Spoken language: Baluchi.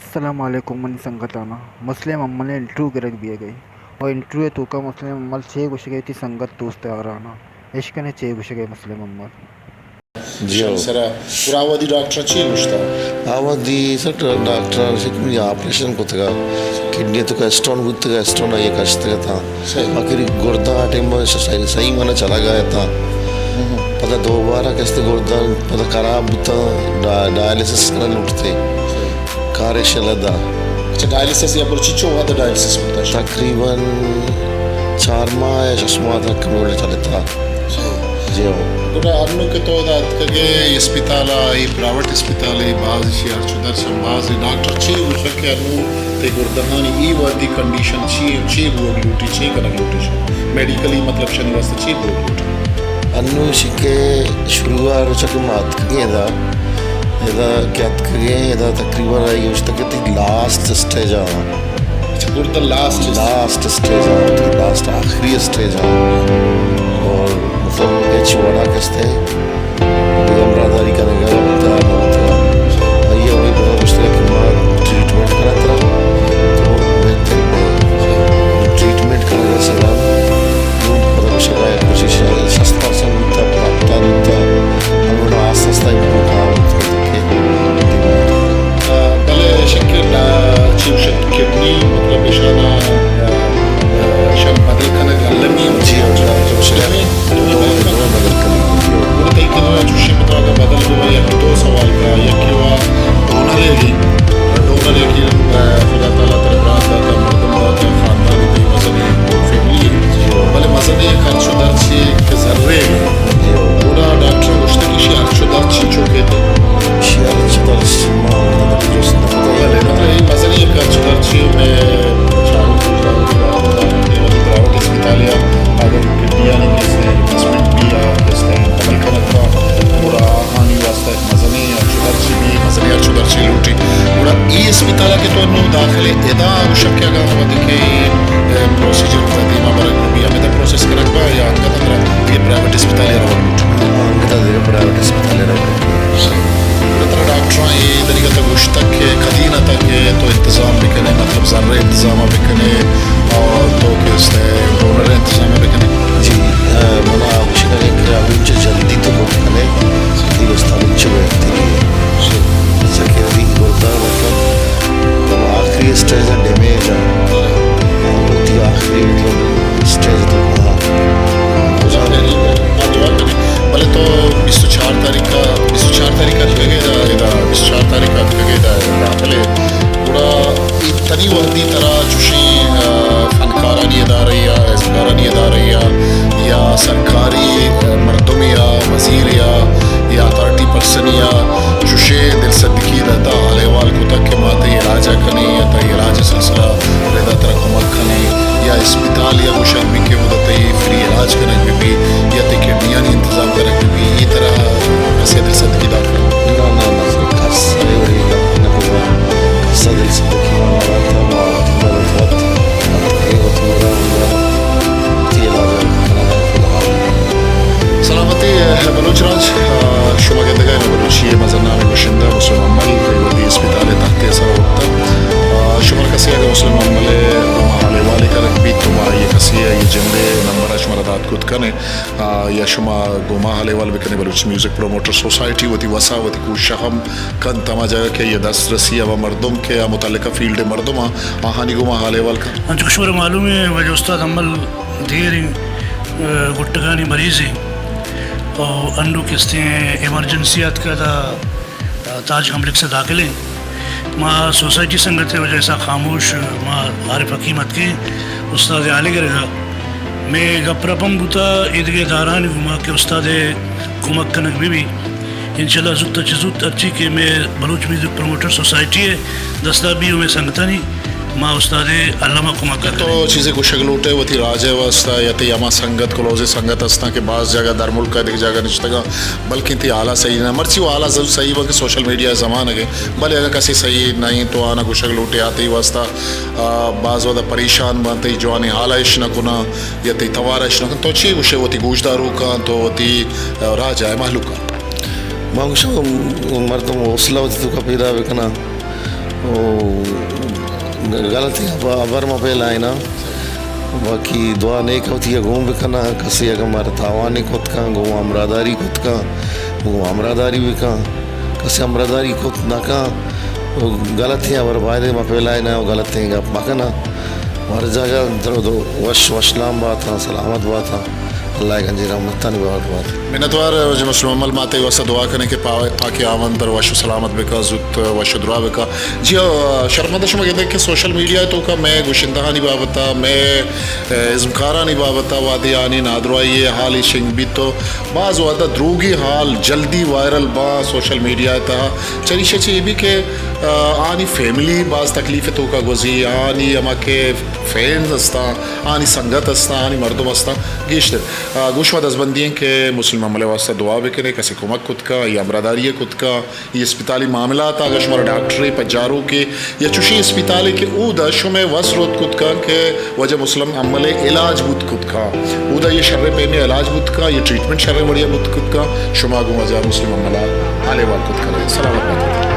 السلام علیکم منی سنگتاناں، مسلم امل ءِ انٹرویو گرگ بیگ ءَ، او انٹرویو ءِ توکا مسلم امل چے گوشگ ءَ وتی سنگت دوست یاراناں، اشکنے چے گوشگ ءَ مسلم امل۔ جی ہو۔ سرا۔ گڑا آ وہدی ڈاکٹر چی گوشتا؟ آ وہدی سر ڈاکٹر گوشت کہ منی آپریشن کتگا، کڈنی تو کا اسٹون بوتگا، اسٹون آئی کشتگا تھا۔ صحیح۔ باقی گردہ آ ٹائم صحیح، صحیح مانا چلا گیا تھا۔ ہم۔ پدا دوبارہ کستے گردہ پدا خراب بوتا، ڈا-، ڈائلسس کرنا لوٹتے۔ صحیح۔ کارش لدا۔ اچھا، ڈائلسس یا برچی چو وہد ڈائلسس بوتا؟ تقریباً چار ماہ یا شش ماہ تک کمزور چلتا۔ جی ہو۔ گڑا انو کہ تو ادا اتکگے اسپتال ءَ، اے پرائیویٹ اسپتال ءَ، باز ایشی ہرچو درچ باز ڈاکٹر چے گوشگ کہ انو تئی گردہانی اے وہدی کنڈیشن چی، چے بوگ لوٹی، چے کنگ لوٹی شو؟ میڈیکلی مطلب شنی واسطہ چے بوگ لوٹی؟ انو ایشی کہ شروع ءَ روچا کہ ما اتکگیں ادا، ادا کہ اتکگیں ادا تقریباً آئی گوشتگ کہ تئی لاسٹ اسٹیج آ۔ اچھا، گردہ لاسٹ۔ لاسٹ اسٹیج آ، لاسٹ آخری اسٹیج آ۔ اور مطلب ہچ وڑا کستے ہمراہداری کنگا تیار نہ بوتگا۔ آئی ءَ وہی پدا گوشتگا کہ ما ٹریٹمنٹ کناں ترا، تو بہتر بئے۔ ٹریٹمنٹ کنگا چہ بعد نوں پدا گوشگا کوشش شست پرسنٹ بوتا، پدا ہپتاد بوتا، ہمودا آستہ آستہ امپروو کنگا بوتا۔ بلے شکر، آ، چی گوشت، کڈنی، مطلب، ایشانا، آ، آ، ایشان بدل کنگ المی۔ جی، ہاں، جی، ہاں، جی، ہاں۔ دوئیں، دوئیں بدل کنگ۔ گڑا تئی کرا چوشیں پتراگا بدل بوگ، یک دو سوال کا، یکے وا ڈونر ہے گی، ڈونر ہے کہ، آ، خدا تعالیٰ ترا برات داتا، مردم داتا، خاندان تئی مزنی فیملی ہے۔ بلے مزنی خرچ و درچ کہ زرے۔ گڑا ڈاکٹر گوشتگ کہ ایشی ہرچ و درچ چنچو کیت؟ ایشی ہرچ و درچ ما جست نہ کتگ۔ بلے، مطلب، اے مزنیں یک ہرچ و درچے مئے چاروک، چاروک ءَ وتی پرائیویٹ اسپتال ءَ اگر کڈنیانی کسے ریپلیسمنٹ بی یا کسے عمل کنگ با، گڑا آہانی واسطہ مزنیں ہرچ و درچے بی، مزنیں ہرچ و درچے لوٹی۔ گڑا اے اسپتال ءَ کہ تو انو داخل ئے، ادا گوشگ کہ اگاں وھدے کہ، اے، پروسیجر تا دیما برگ بی، ہمدا پروسیس کنگ با یا انگت ترا دگہ پرائیویٹ اسپتال ءَ روگ لوٹ؟ ہاں، انگت دگہ پرائیویٹ اسپتال ءَ روگ لوٹ۔ گڑا ترا ڈاکٹراں اے طریقہ تا گوشتگ کہ کدین ءَ تا کہ تو انتظام بکنے، مطلب زر ءِ انتظام بکنے، اور تو کہ است ڈونر ءِ انتظام بکنے؟ جی، آ، منا گوشگ ءَ کہ ہمینچو جلدی تو کت کنے، تئی واسطہ ہمینچو بہتری ہے۔ جی۔ جیسا کہ تئی گردہ مطلب آخری اسٹیج ءَ ڈیمیج ءَ، وتی آخری مطلب اسٹیج تو کہا۔ بلے تو بیست و چار تاریخ ءَ، بیست و چار تاریخ ءَ اتکگ ئے ادا، ادا بیست و چار تاریخ ءَ اتکگ ئے ادا داخل ئے۔ گڑا اے تنی وھدی ترا چوشیں، آ، فنکارانی ادارہ یا ازمکارانی ادارہ یا، یا سرکاری، آ، مردمے یا وزیرے یا، یا اتھارٹی پرسنے یا چوشیں دلسدکی داتا، حال احوال کتگ کہ ما تئی علاج ءَ کنیں یا تئی علاج ءِ سلسلہ ردا ترا کمک کنیں یا اسپتال یا گوشگ بی کہ اودا تئی فری علاج کنگ بہ بی یا تئی کڈنیانی انتظام کنگ بہ بی، اے ترا کسے ءَ دلسدکی دات؟ نہ، نہ، نہ، سر، کس ءَ اے وڑیں گپ نہ کتگ۔ کس ءَ دلسدکی ما نہ دات، ما وتی مدد وت، اے وتی مدد ہمدا وتی علاج ءَ کنگ ءَ فی الحال۔ سلامتی، اے، بلوچ راج، آ، شما گندگ ءَ اے بلوچی ءِ مزن نامیں گشندہ مسلم امل اے وھدی اسپتال ءِ تختے ءِ سرا وپتگ۔ آ، شما کسے اگاں مسلم امل ءِ گوما حال احوالے کنگ بیت تو ما آئی ءَ کسے ءَ آئی ءِ جند ءِ نمبر ءَ شمارا دات کت کنیں۔ آ، یا شما گوں ما حال احوال بکنیں، بلوچ میوزک پروموٹر سوسائٹی وتی وسا وتی کوشش ہم کنت ہما جاگہ کہ آئی ءَ دست رسی ہما مردم کہ آ متعلقہ فیلڈ ءِ مردم آں، آہانی گوما حال احوال کنت۔ انچو کہ شمارا معلوم ہے، واجہ استاد امل دیریں، آ، گٹگانی مریض ہیں اور انو کستے ہیں ایمرجنسی آتکا دا تاج کمپلیکس ءَ داخل ایں۔ ما سوسائٹی سنگت ءِ وجہ ءَ خاموش، ما عارف حکیم اتکیں استاد ءِ حال ءَ گرگ ءَ۔ مئے گپ رپ ہم بوتا ایدگہ ادارہانی گوما کہ استاد ءِ کمک کنگ بہ بی۔ انشاءاللہ زوت ءَ چہ زوت ہرچی کہ مئے بلوچ میوزک پروموٹر سوسائٹی ءِ دست ءَ بی و مئے سنگتانی، ما استاد ءِ الما کمک ءَ تو کنیں۔ چیزے گوشگ لوٹ ئے وتی راج ءِ واستہ یا تئی ہما سنگت، کلوز سنگت ہستاں کہ باز جاگہ در ملک ءَ دگہ جاگہ نشتگاں، بلکیں تئی حالا صحیح نہ، مرچی و حالا زو صحیح بنت کہ سوشل میڈیا ءِ زمانگ ءَ، بلے اگاں کسے صحیح نہ انت تو آنا گوشگ لوٹ ئے آ تئی واستہ، آ، باز وھدا پریشان باں، تئی جوانیں حالا اش نہ کناں یا تئی توار اش نہ کناں، تو چے گوش ئے وتی گوشداروکاں، تو وتی، آ، راج ءِ مہلوکاں؟ ما گوشاں مردم حوصلہ وتی توکا پیدا بکناں۔ او غلطیں ہبر ما پھیلائیناں، باقی دعا نیک وتی ءَ گوں بکناں۔ کسے اگاں مارا تاوانے کت کن، گوں ہمراہداری کت کن، گوں ہمراہداری بکن۔ کسے ہمراہداری کت نہ کن، غلطیں ہبر بایدیں ما پھیلائیناں، غلطیں گپ مکناں۔ ہر جاگہ درو درو وش وشنام باتاں، سلامت باتاں۔ اللہ ءِ گنجیں رحمتانی باور بات۔ منتوار واجہ مسلم امل، ما تئی واسطہ دعا کنیں کہ پا-، پاک ہاوند ترا وش و سلامت بکا، زوت وش و درا بکا۔ جی ہو، شرمندہ شما گندے کہ سوشل میڈیا توکا مئے گشندہانی بابتا، مئے، اے، ازمکارانی بابتا وہدے آنی نادراہی حالی شنگ بیت تو باز وہدا دروگی حال جلدی وائرل باں سوشل میڈیا تہا۔ چریشہ چی بھی کہ، آ، آنی فیملی باز تکلیف توکا گوزی، آنی ہما کہ فینز ہستاں، آنی سنگت ہستاں، آنی مردم ہستاں، گیشتر، آ، گوں شما دزبندی ایں کہ مسلم امل ءِ واسطہ دعا بکنے، کسے کمک کت کا یا ہمراہداری کت کا، یہ اسپتالی معاملات اگر شمارا ڈاکٹرے پجاروکے یا چوشیں اسپتالے کہ اودا شمے وس روت کت کا کہ واجہ مسلم امل ءِ علاج بوت کت کا، اودا یہ شر پیمیں علاج بوت کا، یہ ٹریٹمنٹ شر وڑیا بوت کت کا، شما گوں واجہ مسلم امل ءَ حال احوال کت کا۔ سلامت بات۔